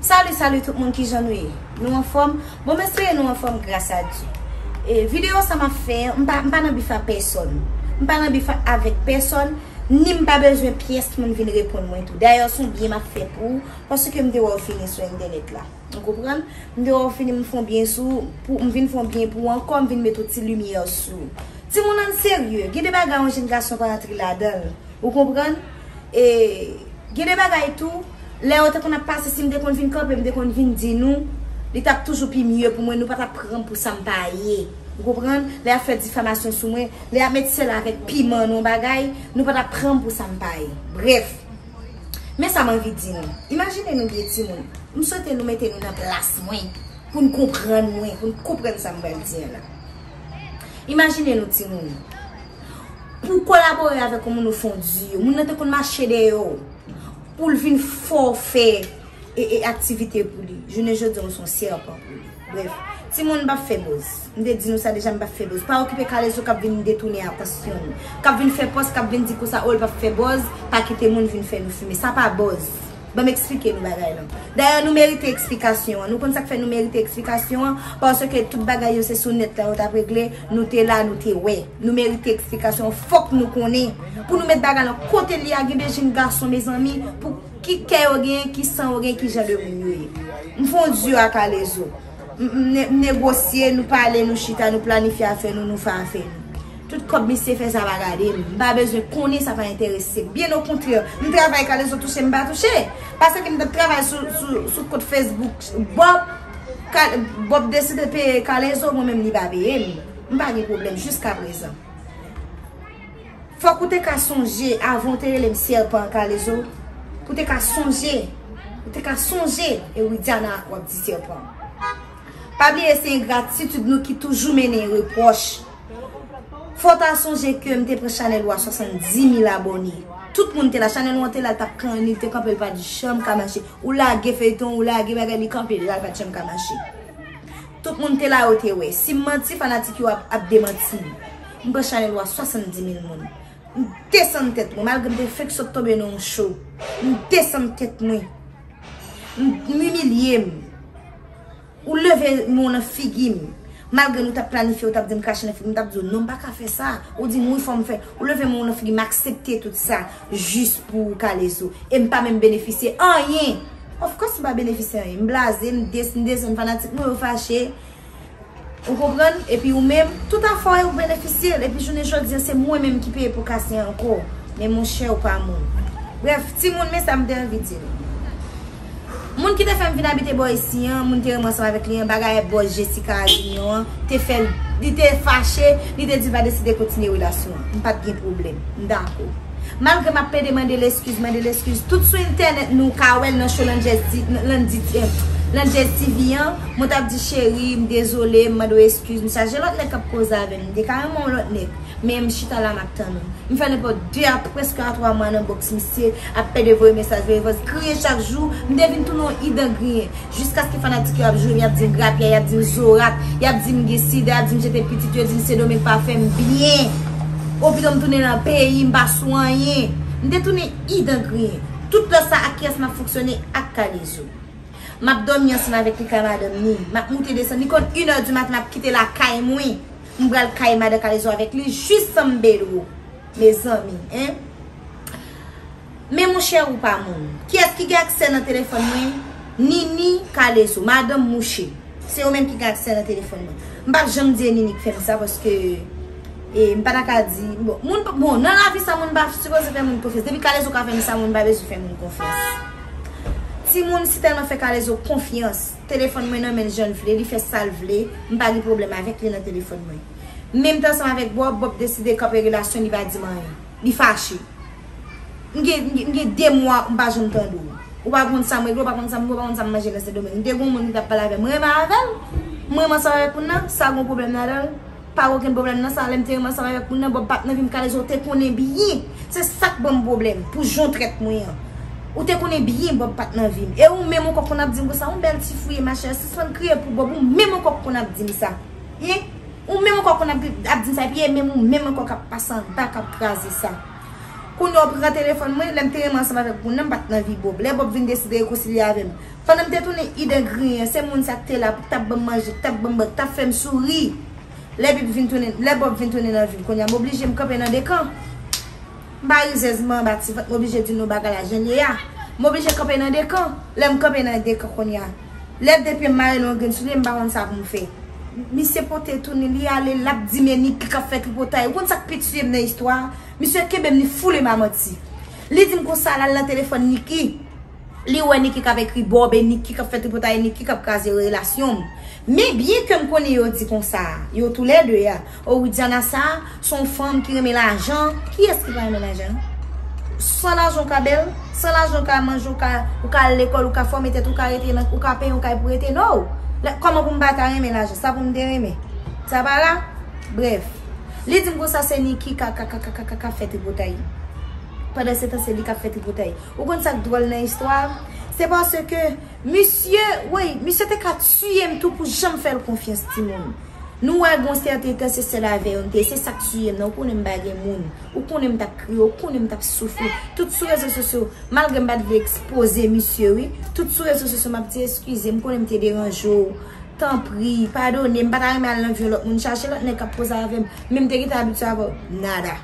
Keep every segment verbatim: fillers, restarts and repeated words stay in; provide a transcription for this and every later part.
Salut, salut tout moun, kijan nou ye? Nou anfòm? Bon, m espere nou anfòm gras a Dye. E videyo sa m ap fè an, m pa, m pa nan bif a pèsòn. M pa nan bif avèk pèsòn, ni m pa bezwen pyès moun vin reponn mwen tou. Dayè, se yon byen m ap fè pou ou, paske m te wè w fini sou entènèt la. Ou konprann? M te wè w fini, m fè yon byen sou, pou, m vin fè yon byen pou ou ankò, m vin met yon ti limyè sou ou. Timoun, ann serye, gen de bagay yon jèn gason pa antre ladan l. Ou konprann? E gen de bagay tou, lè yo te konn ap pase, si m te konn vin kanpe, m te konn vin di nou, li t ap toujou pi mye pou mwen, nou pa t ap pran m pou sa m pa ye. Ou konprann? Lè y ap fè difamasyon sou mwen, lè y ap met sèl avèk piman nan yon bagay, nou pa t ap pran m pou sa m pa ye. Brèf, men sa m anvi di nou. Imajine nou byen, timoun. M swete nou mete nou nan plas mwen, pou n konprann mwen, pou n konprann sa m pral di an la. Imajine nou, timoun. Pou w kolabore avèk yon moun ou fè yon di, moun nan te konn mache dèyè w pou l vin fè w fè e, e aktivite pou li. Jounen jodi a, w se yon sèpan pou li. Brèf, timoun, m p ap fè buzz. M te di nou sa deja, m p ap fè buzz. Pa okipe K-Lezo k ap vin detounen atansyon nou, k ap vin fè pòs, k ap vin di konsa, o, l p ap fè buzz, pa kite moun vin fè nou fimen. Sa pa buzz. Ban m eksplike nou bagay lan. Dayè, nou merite eksplikasyon an. Nou konn sa k fè nou merite eksplikasyon an? Paske tout bagay yo se sou nèt la yo t ap regle. Nou te la, nou te wè. Nou merite eksplikasyon an. Fòk nou konnen. Pou nou met bagay lan kote l ye a, gen de jèn gason, mezanmi, pou ki kè yo genyen, ki san yo genyen, ki jan de moun yo ye. M fè yon di a K-Lezo. M, m ne-, m negosye, nou pale, nou chita, nou planifye afè nou, nou fè afè nou. Tout kòb misye fè sa pa gade m. M pa bezwen konnen, sa pa enterese m. Byen okontrè, m travay, K-Lezo touche, m pa touche. Paske m t ap travay sou, sou, sou kont Facebook Bob, Ka-, Bob deside peye K-Lezo, mwen menm li pa peye m. M pa gen pwoblèm jiskaprezan. Fòk ou te ka sonje, avan w te rele m sèpan, K-Lezo, pou te ka sonje, ou te ka sonje e Widiana w ap di sèpan. Pa bliye se engratitid nou ki toujou mennen repwòch. Fò w ta sonje ke m te pran chanèl ou a swasanndiz mil abòne. Tout moun te la, chanèl ou an te la, l t ap kanni, l te kanpe, l pa t janm ka mache. Ou lage feyton, ou lage bagay, li kanpe la, l pa t janm ka mache. Tout moun te la, yo te wè. Si m manti, fanatik yo ap, ap demanti m. M pran chanèl ou a swasanndiz mil moun. M desann tèt mwen, malgre m te fenk sot tonbe nan yon cho. M desann tèt mwen. M, m imilye m. Ou leve men w nan figi m. Malgre nou t ap planifye, ou t ap di m krache nan figi m, m t ap di w non, m pa ka fè sa. Ou di m wi, fò m fè. Ou leve men w nan figi m, m aksepte tout sa jis pou ou, K-Lezo. E m pa menm benefisye anyen. Of course, m pa benefisye anyen. M blaze, m des-, m desann fanatik mwen, yo fache. Ou konprann? Epi ou menm, tout afè w, ou benefisye l. Epi jounen jodi a, se mwen menm ki peye pou kase ankò. Men monchè, ou pa moun. Brèf, timoun, men sa m te anvi di nou. Moun ki te fè m vin abite bò isi an, moun te renmen ansanm avèk li an, bagay bòz Jessica Avignon an, te fè l, li te fache, li te di l pa deside kontinye relasyon an. M pa t gen pwoblèm. M dakò. Malgre m ap plede mande l eskiz, mande l eskiz. Tout sou entènèt nou ka wè l nan show Landjez T-, Landy, eh, Landjez T V an. Mwen t ap di, cheri, m dezole, m mande w eskiz. M chaje lòt nèg k ap koze avè m. M te ka renmen yon lòt nèg. Men m chita la, m ap tann ou. M fè nenpòt de a prèske a twa mwa nan bòks misye, ap pede voye mesaj, voye vòs, griyen chak jou. M te vin tounen yon idan griyen. Jiskaske fanatik yo ap joure m, y ap di m grapyè, y ap di m zorat, y ap di m gen sida, y ap di m jete pitit, yo di m Sendomeng pa fè m byen. Opito m tounen nan peyi m, m pa sou anyen. M te tounen idan griyen. Tout lè sa, ak kiyès m ap fonksyone? Ak K-Lezo. M ap dòmi ansanm avèk li kay madanm ni. M ap moute desann. Li konn inè di maten, m ap kite lakay mwen. M pral kay madan K-Lezo avèk li jis San Pedro. Mezanmi, en. Men monchè, ou pa moun. Kiyès ki gen aksè nan telefòn mwen? Nini, K-Lezo, madanm mouche. Se yo menm ki gen aksè nan telefòn mwen. M p ap janm di e Nini ki fè m sa paske, e, m pa ta ka di, bon, moun, bon, nan lavi sa, moun pa sipoze fè moun konfyans. Depi K-Lezo ka fè m sa, moun pa bezwen fè moun konfyans. Timoun, si tèlman fè K-Lezo konfyans, telefòn mwen nan men l jan l vle, li fè sa l vle, m pa gen pwoblèm avèk li nan telefòn mwen. Menm tan ansanm avèk Bob, Bob deside kanpe relasyon, li pa di m anyen. Li fache. M gen, m gen, m gen de mwa m pa janm tande w. Ou pa konn sa m regle, ou pa konn sa m bwè, ou pa konn sa m manje nan Sendomeng. M te gen yon moun ki t ap pale avè m, m renmen avè l. M renmen ansanm avèk moun nan, sa gen pwoblèm ladan l? Pa gen okenn pwoblèm nan sa. Lè m te renmen ansanm avèk moun nan, Bob pa t nan vi m, K-Lezo te konnen byen. Se sa k ban m pwoblèm pou jan w trèt mwen an. Ou te konnen byen Bob pa t nan vi m. E ou menm ankò k konn ap di m konsa, yon bèl ti fi w ye, machè, sispann kriye pou Bob, ou menm ankò k konn ap di m sa. Hein? Ou menm ankò konn ap, ap di m sa, epi e menm ou menm ankò k ap pase anba, k ap kraze sa. Kounye a w pran telefòn mwen, lè m te renmen ansanm avèk moun nan, m pa t nan vi Bob. Lè Bob vin deside rekonsilye avè m. Pandan m te tounen id an griyen, se moun sa k te la, pou k t ap ban m manje, k t ap ban m bwè, k t ap fè m souri. Lè Bob vin tounen, lè Bob vin tounen nan vi m, kounye a m oblije m kanpe nan de kan. M pa rizèz, m anba ti vant, m oblije di nou bagay la jan l ye a. M oblije kanpe nan de kan. Lè m kanpe nan de kan kounye a, lè de pye m mare nan yon grenn soulye, m pa konn sa pou m fè. Misye pote tounen, li ale, l ap di men Niki k ap fè tripotay. Ou konn sa k pi tiye m nan istwa a? Misye kenbe m, li foule m a manti. Li di m konsa, l al nan telefòn Niki. Li wè Niki k ap ekri Bob, e Niki k ap fè tripotay, e Niki k ap kraze relasyon m. Men byen ke m konnen yo di konsa, yo toulède a. O Widiana sa, se yon fanm ki renmen lajan. Kiyès ki pa renmen lajan? San lajan ou ka bèl, san lajan ou ka manje, ou ka, ou ka al lekòl, ou ka fòme tèt, ou ka rete nan, ou ka peye yon kay pou rete. No! Lè, kòman pou m pa ta renmen lajan? Sa pou m te renmen? Sa pa la? Brèf. Li di m konsa se Niki ka, ka, ka, ka, ka, ka, ka fè tripotay. Pandan se tan, se li k ap fè tripotay. Ou konn sa k dwòl nan istwa a? Se paske misye, wi, misye te ka tiye m tou pou janm fè l konfyans, timoun. Nou wè gon sèten tan se sèl avè yo m te ye, se sa k tiye m nan. Ou konnen m pa gen moun. Ou konnen m t ap kriye, ou konnen m t ap soufri. Tout sou rezo sosyo, malgre m pa t vle ekspoze misye, wi. Tout sou rezo sosyo, m ap di eskize, m konnen m te deranje w. Tanpri, padone m, m pa ta renmen al nan vi yon lòt moun, chache lòt nèg k ap koze avè m. Men m te gentan abitye avè w. Nada.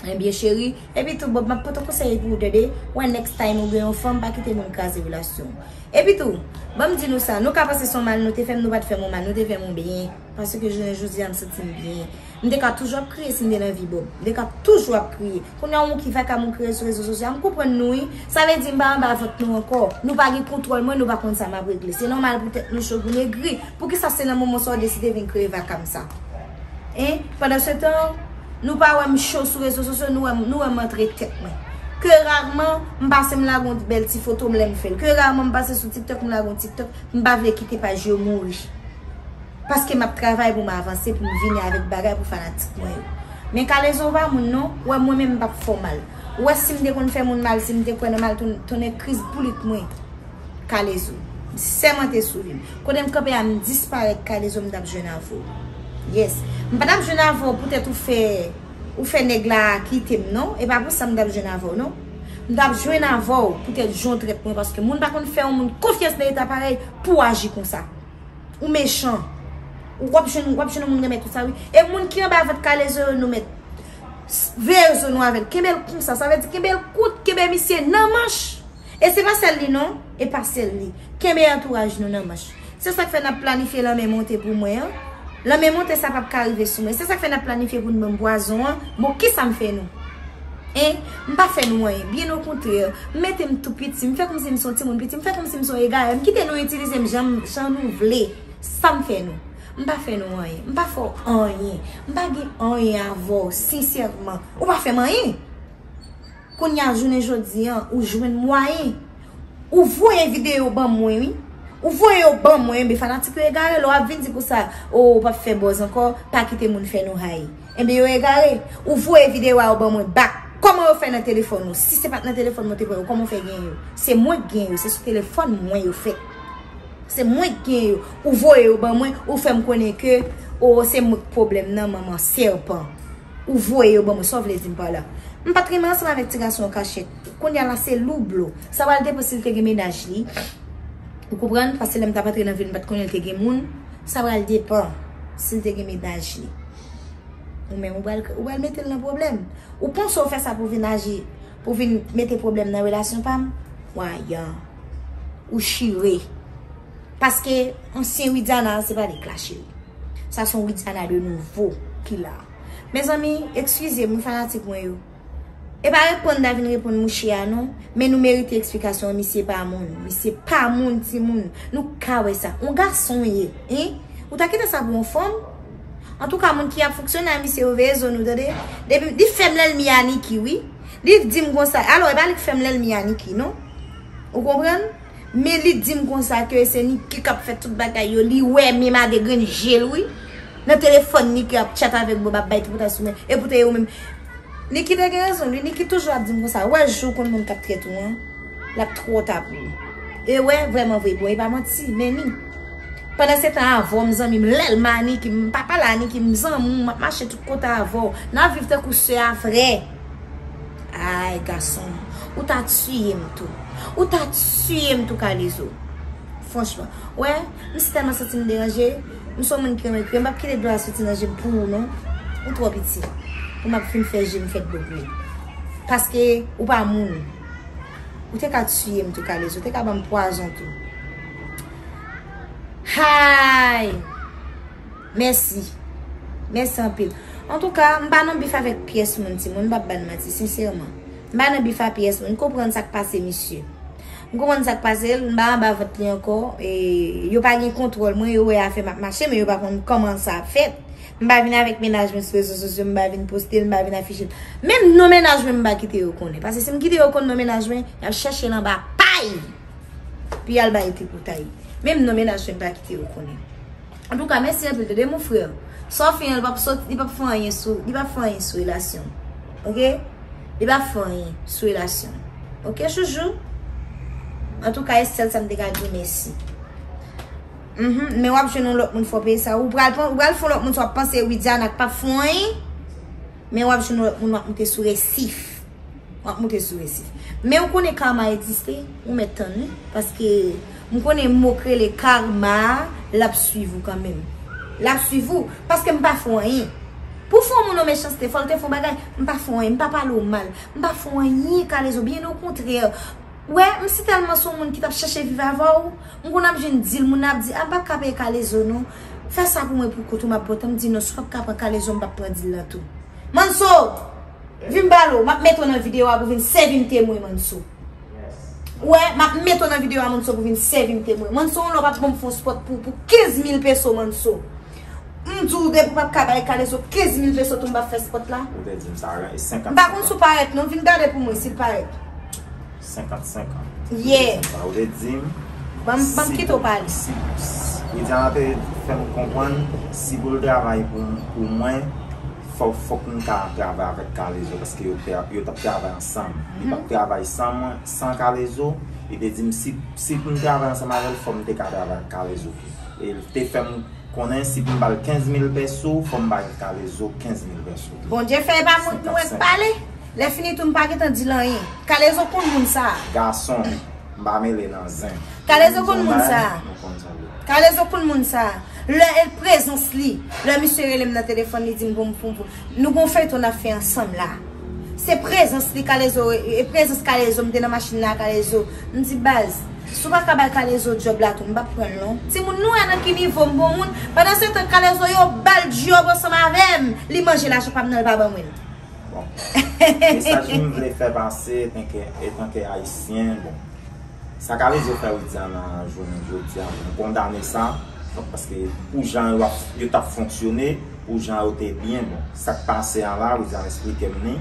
Ebyen, cheri, epi tou, Bob, m ap pote konsèy pou ou, tande. Wè, next time ou gen yon fanm, pa kite moun kraze relasyon w. Epi tou, ban m di nou sa, nou ka panse se yon mal nou te fè m, nou pa t fè m yon mal, nou te fè m yon byen. Paske jounen jodi a, m santi m byen. M te ka toujou ap kriye si m te nan vi Bob. M te ka toujou ap kriye. Kounye a, yon moun ki vakabon kriye sou rezo sosyo a, m konprann nou, wi. Sa vle di m pa anba vant nou ankò. Nou pa gen kontwòl mwen, nou pa konn sa m ap regle. Se nòmal pou tèt nou cho, pou n egri. Poukisa se nan moman sa w deside vin kreye vakam sa? Hein? Pandan se tan, nou pa wè m cho sou rezo sosyo, nou wè m, nou wè m antre tèt mwen. Ke rarman, m pase m lage yon bèl ti foto m lè m fè l. Ke rarman, m pase sou TikTok, m lage yon TikTok, m pa vle kite paj yo mouri. Paske m ap travay pou m avanse, pou m vini avèk bagay pou fanatik mwen yo. Men K-Lezo pa moun non, ou wè mwen menm m p ap fè w mal. Ou wè si m te konn fè moun mal, si m te kwè nan mal, ton-, tonnè kriz boulit mwen. K-Lezo. M sèmante sou vi m. Kote m kanpe a, m disparèt, K-Lezo, m t ap jwenn avè w. Yes. M pa t ap jwenn avè w poutèt ou fè, ou fè nèg la kite m non. E pa pou sa m t ap jwenn avè w non. M t ap jwenn avè w poutèt jan w trèt mwen, paske moun pa konn fè yon moun konfyans nan eta parèy pou w aji konsa. Ou mechan. Ou w ap jwenn, w ap jwenn yon moun renmen tout sa, wi. E moun ki anba vant K-Lezo yo, nou mèt s-, veye zo nou avè l. Kenbe l konsa. Sa vle di kenbe l kout, kenbe misye nan manch. E se pa sèl li non, e pa sèl li. Kenbe antouraj nou nan manch. Se sa k fè n ap planifye lanmè monte pou mwen an. Lanmè monte sa p ap ka rive sou mwen. Se sa k fè n ap planifye pou n ban m pwazon an. Bon, kisa m fè nou? Hein? M pa fè nou anyen. Byen okontrè, m mete m tou piti. M fè kòmsi m se yon timoun piti. M fè kòmsi m se yon egare. M kite nou itilize m jan, jan nou vle. Sa m fè nou? M pa fè nou anyen. M pa fè w anyen. M pa gen anyen avè w, sensèman. Ou pa fè m anyen. Kounye a, jounen jodi a, ou jwenn mwayen. Ou voye videyo ban mwen, wi. Ou voye yo ban mwen, enben fanatik yo egare. Lè w ap vin di konsa, o, ou p ap fè buzz ankò, pa kite moun fè nou hay. Enben yo egare. Ou voye videyo a yo ban mwen bak. Kòman yo fè nan telefòn ou? Si se pa t nan telefòn mwen te pran yo, kòman w fè gen yo? Se mwen k gen yo, se sou telefòn mwen yo fèt. Se mwen k gen yo. Ou voye yo ban mwen, ou fè m konnen ke, o, se mwen k pwoblèm nan, manman sèpan. Ou voye yo ban mwen, sa w vle di m pa la? M pa t renmen ansanm avèk ti gason an kachèt. Kounye a la, se lou blo. Sa pral depann si l te gen mennaj li. Ou konprann? Paske lè m t ap antre nan vi l, m pa t konnen l te gen moun. Sa pral depann si l te gen mennaj li. Ou menm, ou pral, ou pral mete l nan pwoblèm. Ou panse w fè sa pou vin aji, pou vin mete pwoblèm nan relasyon pa m? Wayan. Ou chire. Paske ansyen Widiana, se pa li k la, cheri. Sa se yon Widiana de nouvo ki la. Mezanmi, eskize m, wi, fanatik mwen yo. E pa reponn n ta vin reponn mouche a non, men nou merite eksplikasyon an, misye pa moun. Misye pa moun, timoun. Nou ka wè sa. Yon gason w ye, hein? Ou ta kite sa pou yon fanm? Antouka, moun ki ap fonksyone a misye yo, veye zo nou, tande. Depi, li fè m lènmi a Niki, wi. Li di m konsa. Alò, e pa li k fè m lènmi a Niki, non. Ou konprann? Men li di m konsa ke se Niki k ap fè tout bagay yo. Li wè menm a de grenn je l, wi. Nan telefòn Niki ap tchat avèk Bob, ap bay tripotay sou mwen. E poutèt yo menm. Niki te gen rezon, li. Niki toujou ap di m konsa. Wè jou w konn moun k ap trèt ou an, l ap twò ta pou ou. E wè, vrèman vre, bon, e pa manti, men ni. Pandan se tan avè w, m zanmi m, lèlman a Niki, m pa pale a Niki, m zanmi w, m ap mache tout kote avè w. N ap viv tankou sè a vrè. Ay, gason, ou ta tiye m tou. Ou ta tiye m tou, Kalezo. Franchman. Wè, m si tèlman santi m deranje. M se yon moun ki renmen kriye. M p ap kite dlo a soti nan je m pou ou, non. Ou twò piti. Pou m ap fin fè je m fè dlo pou ou. Paske ou pa moun. Ou te ka tiye m tou, Kalezo. Ou te ka ban m pwazon tou. Hay! Mèsi. Mèsi anpil. Antouka, m pa nan bif avèk pyès moun, timoun. M p ap ba n manti, sensèman. M pa nan bif a pyès moun. M konprann sa k pase misye. M konprann sa k pase l. M pa anba vant li ankò. E, yo pa gen kontwòl mwen. Yo wè afè m ap mache, men yo pa konn kòman sa ap fèt. M pa vin avèk mennaj mwen sou rezo sosyo. M pa vin poste l. M pa vin afiche l. Menm non mennaj mwen, m pa kite yo konnen. Paske si m kite yo konn non mennaj mwen, y ap chèche l anba pay pou y al bay tripotay. Menm non mennaj mwen, m pa kite yo konnen. Antouka, mèsi anpil, tande, mon frè. Sa w fè an, li p ap sot, li p ap fè anyen sou, li p ap fè anyen sou relasyon. Oke? Li p ap fè anyen sou relasyon. Oke, chouchou? Antouka, e sèl sa m te ka di w mèsi. Mhm, men w ap jwenn yon lòt moun fò peye sa. Ou pral pran, ou pral fè yon lòt moun sa w ap panse Widiana k p ap fè anyen. Men w ap jwenn yon lòt moun w ap moute sou resif. W ap moute sou resif. Men ou konnen karma egziste, ou mèt tann li. Paske m konnen mo k rele karma a, l ap swiv ou kanmenm. L ap swiv ou, paske m pa fè w anyen. Pou fè yon moun yon mechanste, fò l te fè yon bagay, m pa fè w anyen, m pa pale w mal, m pa fè w anyen, Kalezo, byen okontrè. Wè, m si tèlman se yon moun ki t ap chèche viv avè w, m konn ap jwenn dil, moun nan ap di, a, m p ap ka peye Kalezo non. Fè sa pou mwen pou kont ou, m ap bon tan, m di non, si w p ap ka pran Kalezo, m p ap pran dil lan tou. Manso! Vin m pale w, m ap mete w nan videyo a pou vin sèvi m temwen, Manso. Ou wè, m ap mete w nan videyo a, Manso, pou vin sèvi m temwen. Manso, yon lè w p ap ban m fè yon spòt pou, pou kenz mil peso, Manso. M di w depi w p ap ka bay Kalezo kenz mil peso tou, m p ap fè spòt la. Ou te di m sa, e senkant. M pa konn si w parèt non, vin gade pou mwen si l parèt. Senkant senkant. Yeah. Ou te di m sa, ou te di m. Ban m, ban m kite w pale. Si, si, Widiana te fè m konprann, si pou l travay pou, pou mwen, fò, fòk m ta travay avèk Kalezo, paske yo, te, yo t ap travay ansanm. Li p ap travay san mwen, san Kalezo. Li te di m, si, si pou m travay ansanm avè l, fò m te ka travay ak Kalezo tou. E l te fè m konnen, si pou m ba l kenz mil peso, fò m bay Kalezo kenz mil peso tou. Bondye fè e pa mwen k pale. Lè fini tou, m pa gentan di l anyen. Kalezo konn moun sa a. Gason, m pa mele nan zen. Kalezo konn moun sa a. Nou konn sa l ye. Kalezo konn moun sa a. Lè e prezans li, lè misye rele m nan telefòn, li di m pou m, pou m, pou m. Nou gon feyton n ap fè ansanm la. Se prezans li, Kalezo, e, e prezans Kalezo, m te nan machin la, Kalezo. M di, baz, si w pa ka bay Kalezo djòb la tou, m p ap pran l non. Timoun, nou wè nan ki nivo m bon moun. Pandan se tan, Kalezo, yo ba l djòb ansanm avè m. Li manje lajan pa m nan, l pa ban mwen l. Bon. Mesaj m vle fè pase, etanke, etanke Ayisyen, bon. Sa Kalezo fè Widiana jounen jodi a, m kondane sa. Donk, paske pou jan yo ap, yo t ap fonksyone, pou jan yo te byen, bon, sa k pase a la, Widiana eksplike m li.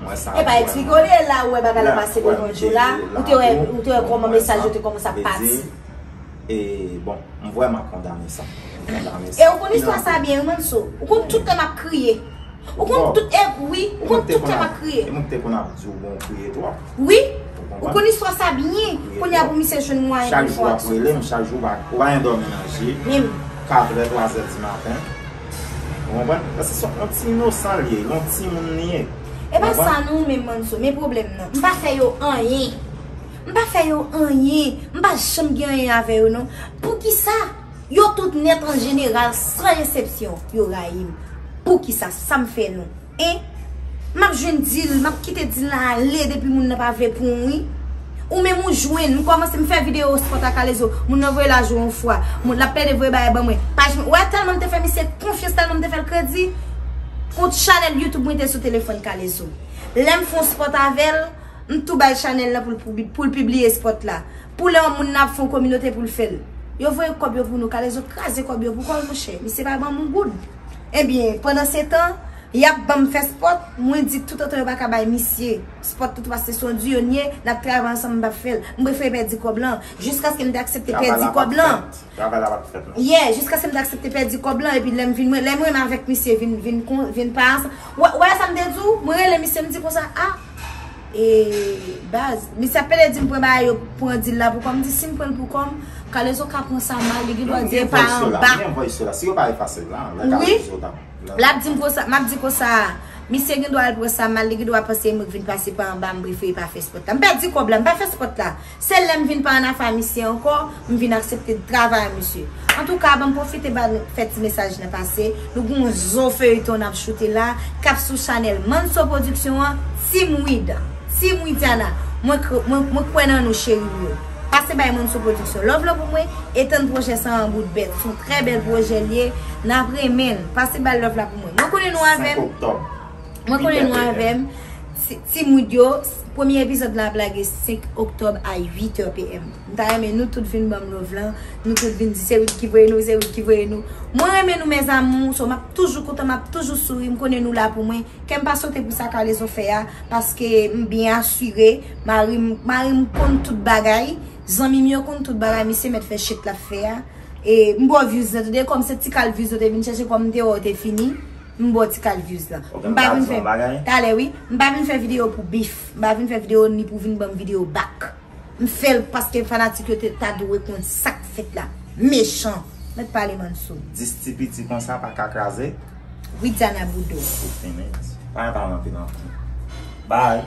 Mwen sa. E pa eksplike w li la, ou wè bagay la pase devan je w la, ou te wè, ou te wè kòman mesaj yo te kòmanse ap pati. E, bon, m vrèman kondane sa. M kondane sa. E ou konn istwa sa byen, wi, Manso. Ou konn tout lè m ap kriye. Ou konn tout, e, wi, ou konn tout lè m ap kriye. E mwen ki te konn ap di w bon, w kriye twòp. Wi. Ou konprann? Ou konn istwa sa byen. Kounye a pou misye jwenn mwayen pou l fè aksyon. Chak jou w ap rele m, chak jou w pa, ou pa yen dòmi nan je. Menm. Katrè, twazè di maten. Ou konprann? Paske se yon ti inosan l ye, yon timoun li ye. E pa sa non, men Manso, men pwoblèm nan. M pa fè yo anyen. M pa fè yo anyen. M pa janm gen anyen avè yo non. Poukisa? Yo tout nèt an jeneral, san eksepsyon, yo rayi m. Poukisa? Sa m fè nou? Hein? M ap jwenn dil, m ap kite dil la ale depi moun nan pa vle pran w, wi. Ou menm ou jwenn, m kòmanse, m fè videyo spòt ak Kalezo, moun nan voye lajan yon fwa, moun l ap plede voye bagay ban mwen. Paj mwen, wè tèlman m te fè misye konfyans, tèlman m te fè l kredi, kont chanèl YouTube mwen te sou telefòn Kalezo. Lè m fè yon spòt avè l, m tou bay chanèl lan pou l, pou, pou l pibliye spòt la. Pou lè yon moun nan ap fè yon kominote pou l fè l. Yo voye kòb yo pou nou, Kalezo kraze kòb yo pou kò l, monchè. Misye pa ban m yon goud. Ebyen, pandan se tan, y ap ban m fè spòt, mwen di toutotan yo pa ka bay misye spòt toutou paske se yon duo n ye, n ap travay ansanm, m p ap fè l. M prefere pèdi kòb lan, jiskaske m te aksepte pèdi kòb lan. Travay la pa t fèt non. Yeah, jiskaske m te aksepte pèdi kòb lan, epi lè m vin, mwen, lè mwen menm avèk misye vin, vin, vin pa ansanm. Wè, wè sa m te di w? Mwen rele misye, m di konsa, a, E, baz, misye ap pede di m pran bagay yo, pran dil la pou kò m. M di, si m pran l pou kò m, Kalezo ka pran sa mal, li gen dwa di e pa anba. M gen voice yo la. Si yo pa efase l la, lè Kalezo t ap, lè l ap di m konsa, m ap di konsa, Misye gen dwa al pran sa mal, li gen dwa panse e mwen k vin pase pa anba, m prefere pa fè spòt la. M pèdi kòb la, m pa fè spòt la. Se lè m vin pa ann afè a misye ankò, m vin aksepte travay a misye. Antouka, ban m pwofite ba nou fè ti mesaj nan pase. Nou gen yon zo feyton n ap choute la, k ap sou chanèl Manso Production an, Team Wid. Team Widiana. Mwen, kr- mwen, mwen kwè nan nou, cheri m yo. Pase bay Manso Production love la pou mwen, e tann pwojè sa an bout bèt. Se yon trè bèl pwojè l ye, n ap renmen l. Pase bay love la pou mwen. Mwen konnen nou avè m. Mwen konnen nou avè m. Ti- Team Wid yo, premye epizòd la ap lage senk oktòb a uit è p m. M ta renmen nou tout vin ban m love lan, nou tout vin di se Wid ki voye nou, se Wid ki voye nou. Mwen renmen nou, mes amours, so m ap toujou kontan, m ap toujou souri, m konnen nou la pou mwen. Kè m pa sote pou sa Carlezo fè a, paske m byen asire, mari m mari m konn tout bagay, zanmi m yo konn tout bagay, misye mèt fè shit l ap fè a. E m ba w views lan, tande, kòm se ti kal views yo te vin chèche, kòm m te wè w te fini, m ba w ti kal views lan. M pa vin fè, talè wi, m pa vin fè videyo pou bif, m pa vin fè videyo ni pou vin ban m videyo back. M fè l paske fanatik yo te ta dwe konn sa k fèt la. Mechan. Mèt pale Manso. Dis ti piti konsa pa ka kraze. Widiana Boudou. Ou fini. Pa pale anpil anpil. Bye.